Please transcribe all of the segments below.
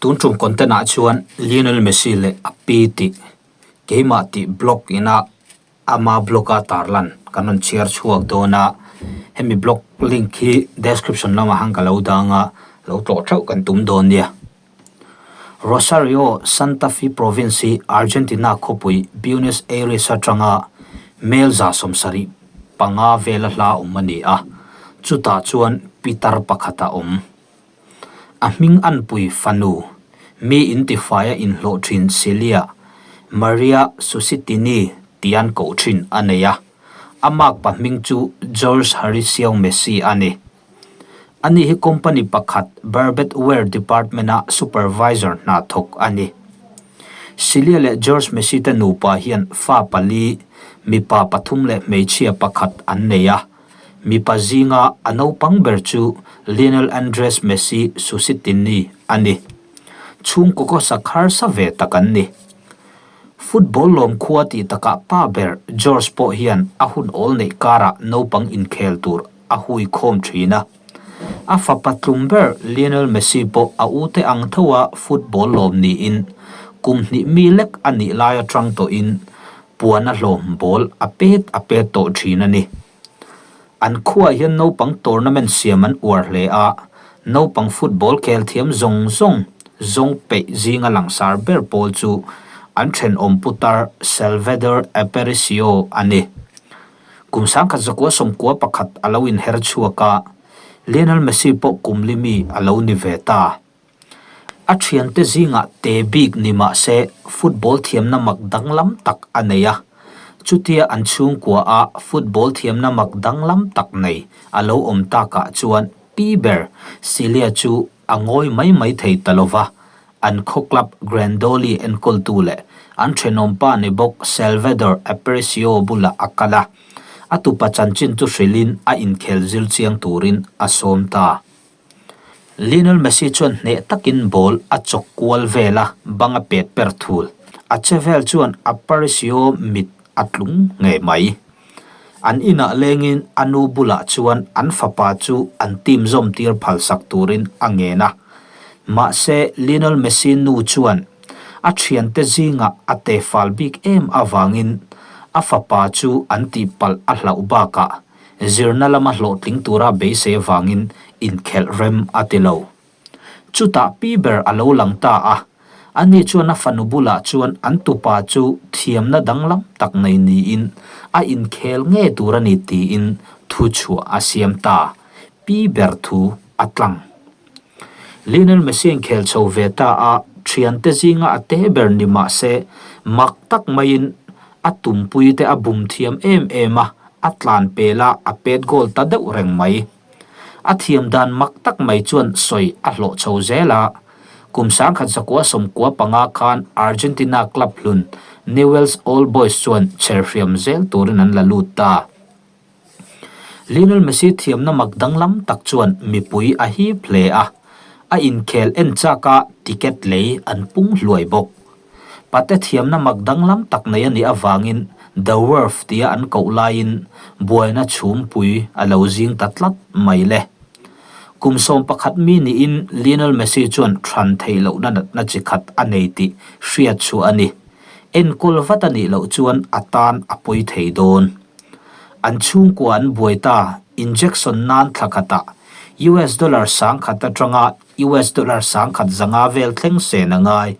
Tun tum content ah chuan Lionel Messi leh a pi tih keimah tih blog ina ama blog a tarlan kan rawn chhiar chhuak dawn a, hemi blog link hi description lamah khan ka lo dang a, lo tlawh theuh kan tum dawn nia. Rosario, Santa Fe province hi Argentina khawpui Buenos Aires atanga mel 75 vela hla awm a ni a, chutah chuan pitar pakhat a awm. A hming anpui fanu, mi intifaia inhlawh thin Celia Maria Susitini tian koh thin a nei a, a makpa hming chu Jorge Horacio Messi a ni. Ani hi company pakhat Barbed Ware Department-a supervisor hna thawk a ni. Celia leh George Messi te nupa hian fa pali, mipa pathum leh hmeichhia pakhat an nei a. Mipa zinga a naupang ber chu Lionel Andres Messi Susitini a ni. Chhungkaw khawsak harsa ve tak an ni. Football lawm khua tih takah pa ber George pawh hian a hun awl neih karah naupang inkhel tur a hui khawm thin a. A fapa tlum ber Lionel Messi pawh a ute ang thoa football lawm niin kum hnih mi lek a nih lai atang tawhin puan a hlawm ball a pet a pet tawh thin a ni. An khuaah hian naupang tournament siam an uar hle a, naupang football khel thiam zawng zawng zawng peih zinga langsar ber pawl chu an thenawm putar Salvador Aparicio a ni. Kum 1991 a lo inher chhuak a, Lionel Messi pawh kum li mi a lo ni ve ta. A thiante zingah te bik ni mah se football thiamna mak danglam tak a nei a, chutia an chhungkua a football thiamna mak danglam tak nei a lo awm takah chuan pi ber Celia chu a ngawi mai mai thei ta lo va, An khaw club Grandoli enkawltu leh an thenawmpa ni bawk Salvador Aparicio bulah a kal a, a tupa chanchin chu hrilhin a inkhel zir chiang turin a sawm ta. Lionel Messi chuan hneh takin ball a chawk kual vel a, bang a pet per thul. A che vel chuan Aparicio mit a tlung ngei mai. An inah lengin a nu bulah chuan an fapa chu an team zawm tir phalsak turin a ngen a. Mahse, Lionel Messi nu chuan a thiante zingah a te fal bik em avangin a fapa chu an tihpalh a hlauh bakah zirna lama hlawhtling tura beisei avangin inkhelh rem a ti lo. Chutah pi ber a lo lang ta a, ani chuan a fanu bulah chuan an tupa chu thiamna danglam tak nei niin a inkhel nge tur a ni tiin thu chhuah a siam ta. Pi ber thu a tlang. Lionel Messi inkhel chho ve ta a, thiante zinga a te ber ni mah se mak tak maiin a tumpuite a bum thiam em em a, a tlan pel a, a pet goal ta deuh reng mai. A thiam dan mak tak mai chuan sawi a hlawh chho zel a, kum 1995 khan Argentina club hlun Newell's Old Boys chuan chher hriam zel turin an la lut ta. Lionel Messi thiamna mak danglam tak chuan mipui a hip hle a, a inkhel en chak a ticket lei an pung hluai bawk. Pate thiamna mak danglam tak nei a nih avangin The Werf tia an koh laiin buaina chhumpui a lo zing ta tlat mai le. Kum 11 mi niin Lionel Messi chuan thran theih lohna natna chi khat a nei tih hriat chhuah a ni. Enkawl vat a nih loh chuan a tan a pawi thei dawn. An chhungkua an buai ta, injection nan thla khatah US dollar 1000 atanga US dollar 1500 vel thleng sen a ngai.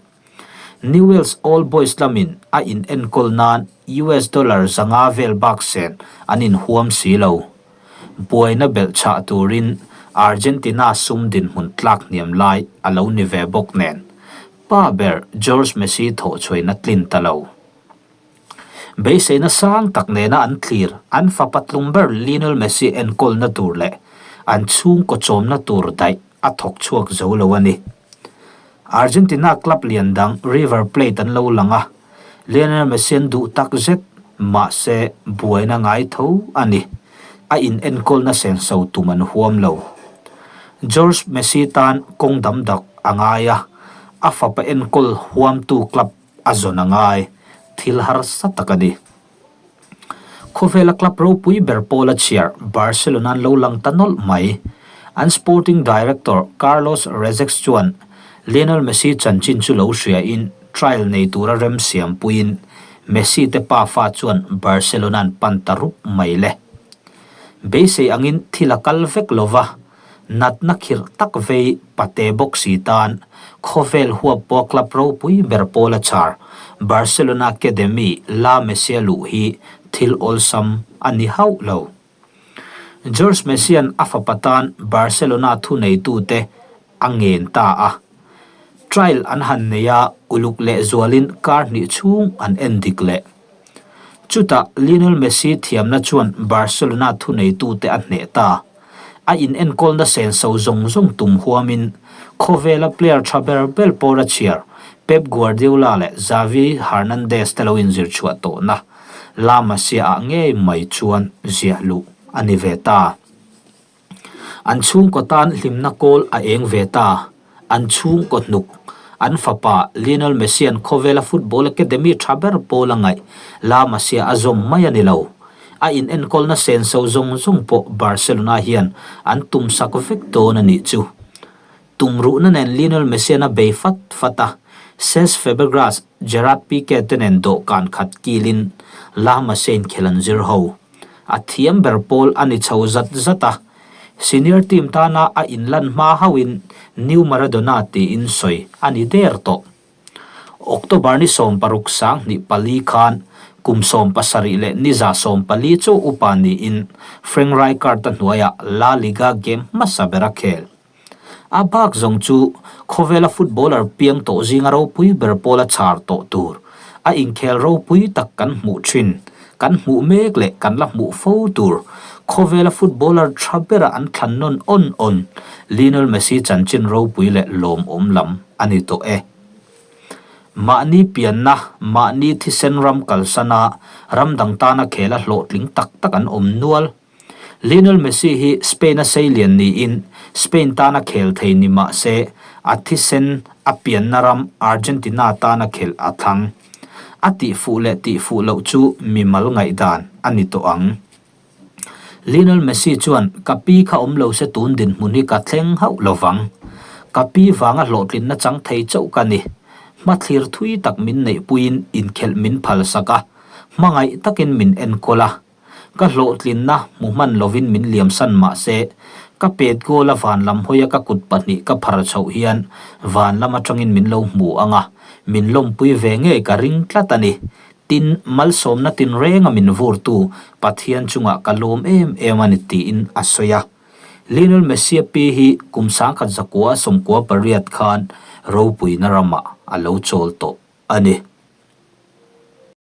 Newell's Old Boys lamin a inenkawl nan US dollar 500 vel bak sen an inhuam si lo. Buaina belh chhah turin Argentina sum dinhmun tlak hniam lai a lo ni ve bawk nen, pa ber Jorge Messi thawhchhuaina tlin ta lo. Beiseina sang tak nena an thlir an fapa tlum ber Lionel Messi enkawlna tur leh an chhungkaw chawmna tur daih a thawk chhuak zo lo a ni. Argentina club lian dang River Plate an lo lang a, Lionel Messi an duh tak zet, mahse buaina ngai tho a ni. A inenkawlna senso tum an huam lo. Jorge Messi tan kawng dam dak a ngai a, a fapa enkawl huamtu club a zawn a ngai, thil harsa tak a ni. Khawvela club ropui ber pawl a chhiar Barcelona an lo lang ta nawlh mai. An sporting director Carlos Rexach chuan Lionel Messi chanchin chu lo hriain trial nei tura remsiam puiin Messi te pafa chuan Barcelona an pan ta rup mai le. Beisei angin thil a kal vek lova, natna khirh tak vei pate bawk si tan khawvel huap pawh club ropui ber pawl a char Barcelona Academy La Masia luh hi thil awlsam a ni hauh lo. George Messi-a'n a fapa tan Barcelona thuneitute a ngen ta a. Trial an han nei a, uluk lehzualin kar hnih chhung an en dik leh. Chutah Lionel Messi thiamna chuan Barcelona thuneitute a hneh ta. A inenkawlna senso zawng zawng tum huamin khawvela player tha ber ber pawr a chhiar Pep Guardiola leh Xavi Hernandez te lo inzir chhuah tawhna La Masia-ah ngei mai chuan ziah luh a ni ve ta. An chhungkaw tan hlimna kawl a eng ve ta. An chhungkaw hnuk, an fapa Lionel Messi-a'n khawvela football academy tha ber pawl a ngaih La Masia a zawm mai a ni lo. A inenkawlna senso zawng zawng pawh Barcelona hian an tumsak vek dawn a nih chu. Tumruhna nen Lionel Messi-a'n a bei fat fat a, Cesc Fabregas, Gerard Pique te nen dawhkan khat kilin La Masia inkhel an zir ho. A thiam ber pawl a ni chho zat zat a, senior team tana a inlan hma hauhin New Maradona tiin sawi a ni der tawh. October ni 16 24 khan kum 70 leh ni 140 chauh upa niin Frank Rijkaard-a hnuaiah La Liga game hmasa ber a khel. A bak zawng chu khawvela footballer piang tawh zinga ropui ber pawla char tawh tur a inkhel ropui tak kan hmuh thin, kan hmuh mek leh kan la hmuh fo tur khawvela footballer tha bera an thlan nawn awn awn Lionel Messi chanchin ropui leh lawmawm lam a ni tawh e. Mahni pianna, mahni thisen ram kalsana ram dang tana khela hlawhtling tak tak an awm nual. Lionel Messi hi Spain-a seilian niin Spain tana khel thei ni mah se a thisen a pianna ram Argentina tana khelh a thlang. A tihfuh leh tihfuh loh chu mimal ngaihdan a ni tawh ang. Lionel Messi chuan, Ka pi kha awm lo se tun dinhmun hi ka thleng hauh lo vang. Ka pi vanga hlawhtlinna chang thei chauh ka ni. Hmathlir thui tak min neihpuiin inkhelh min phalsak a, hmangaih takin min enkawl a. Ka hlawhtlinna hmu hman lovin min liamsan mah se, ka pet goal a van lam hawia ka kut pahnih ka phar chhoh hian van lam atangin min lo hmu ang a, min lawmpui ve ngei ka ring tlat a ni. Tin, malsawmna tinrenga min vurtu Pathian chungah ka lawm em em a ni tiin a sawi a. Lionel Messi-a pi hi kum 1998 khan ropuina ramah a lo chawl tawh a ni.